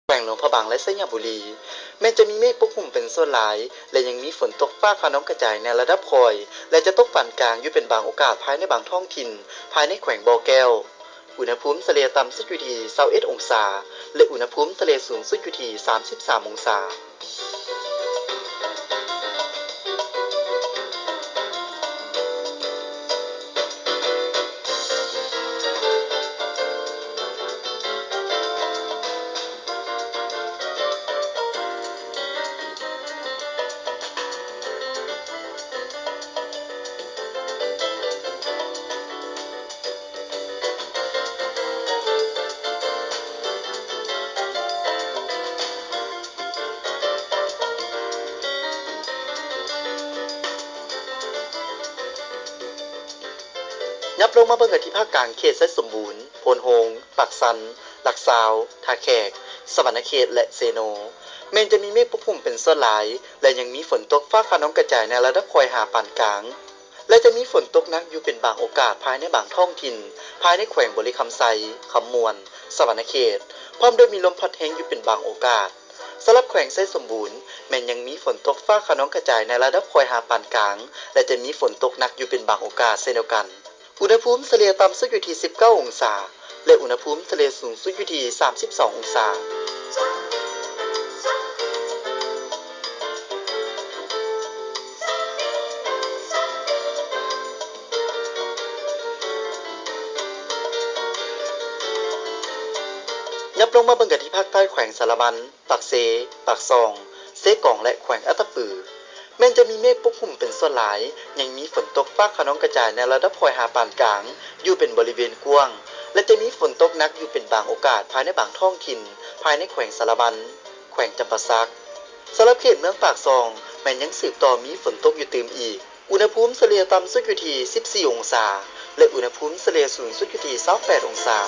ແຂວງຫຼວງພະບາງ ແລະ ໄຊຍະບູລີ ແມ່ນຈະມີເມກປົກຫຸ້ມເປັນສ່ວນຫຼາຍ ແລະ ຍັງມີຝົນຕົກຟ້າຄະນອງກະຈາຍໃນລະດັບຄ່ອຍ ແລະ ຈະຕົກປານກາງຢູ່ເປັນບາງໂອກາດພາຍໃນບາງທ້ອງຖິ່ນ ພາຍໃນແຂວງບໍ່ແກ້ວ. ອຸນຫະພູມສະເລ່ຍຕ່ຳສຸດຢູ່ທີ່ຊາວເອັດອົງສາ ແລະ ອຸນຫະພູມສະເລ່ຍສູງສຸດຢູ່ທີ່ສາມສິບສາມອົງສາ. ຫຍັບລົງມາເບິ່ງກັນທີ່ພາກກາງ ເຂດໄຊສົມບູນ, ໂພນໂຮງ, ປາກຊັນ, ຫຼັກຊາວ, ທ່າແຂກ, ສະຫວັນນະເຂດ ແລະ ເຊໂນ ແມ່ນຈະມີເມກປົກຫຸ້ມເປັນສ່ວນຫຼາຍ ແລະ ຍັງມີຝົນຕົກຟ້າຄະນອງກະຈາຍໃນລະດັບຄ່ອຍຫາປານກາງ ແລະ ຈະມີຝົນຕົກໜັກຢູ່ເປັນບາງໂອກາດພາຍໃນບາງທ້ອງຖິ່ນ ພາຍໃນແຂວງບໍລິຄຳໄຊ, ຄຳມ່ວນ, ສະຫວັນນະເຂດ ພ້ອມດ້ວຍມີລົມພັດແຮງຢູ່ເປັນບາງໂອກາດ. ສຳລັບແຂວງໄຊສົມບູນ ແມ່ນຍັງມີຝົນຕົກຟ້າຄະນອງກະຈາຍໃນລະດັບຄ່ອຍຫາປານກາງ ແລະ ຈະມີຝົນຕົກໜັກຢູ່ເປັນບາງໂອກາດເຊັ່ນດຽວກັນ. ອຸນຫະພູມສະເລ່ຍຕ່ຳສຸດຢູ່ທີ່ສິບເກົ້າອົງສາ ແລະ ອຸນຫະພູມສະເລ່ຍສູງສຸດຢູ່ທີ່ສາມສິບສອງອົງສາ. ຫຍັບລົງມາເບິ່ງກັນທີ່ພາກໃຕ້ ແຂວງສາລະວັນ, ປາກເຊ, ປາກຊ່ອງ, ເຊກອງ ແລະ ແຂວງອັດຕະປື ແມ່ນຈະມີເມກປົກຫຸ້ມເປັນສ່ວນຫຼາຍ, ຍັງມີຝົນຕົກຟ້າຄະນອງກະຈາຍໃນລະດັບຄ່ອຍຫາປານກາງ ຢູ່ເປັນບໍລິເວນກວ້າງ ແລະ ຈະມີຝົນຕົກໜັກຢູ່ເປັນບາງໂອກາດພາຍໃນບາງທ້ອງຖິ່ນ ພາຍໃນແຂວງສາລະວັນ, ແຂວງຈຳປາສັກ. ສຳລັບເຂດເມືອງປາກຊ່ອງ ແມ່ນຍັງສືບຕໍ່ມີຝົນຕົກຢູ່ຕື່ມອີກ. ອຸນຫະພູມສະເລ່ຍຕ່ຳສຸດຢູ່ທີ່ສິບສີ່ອົງສາ ແລະ ອຸນຫະພູມສະເລ່ຍສູງສຸດຢູ່ທີ່ຊາວແປດອົງສາ.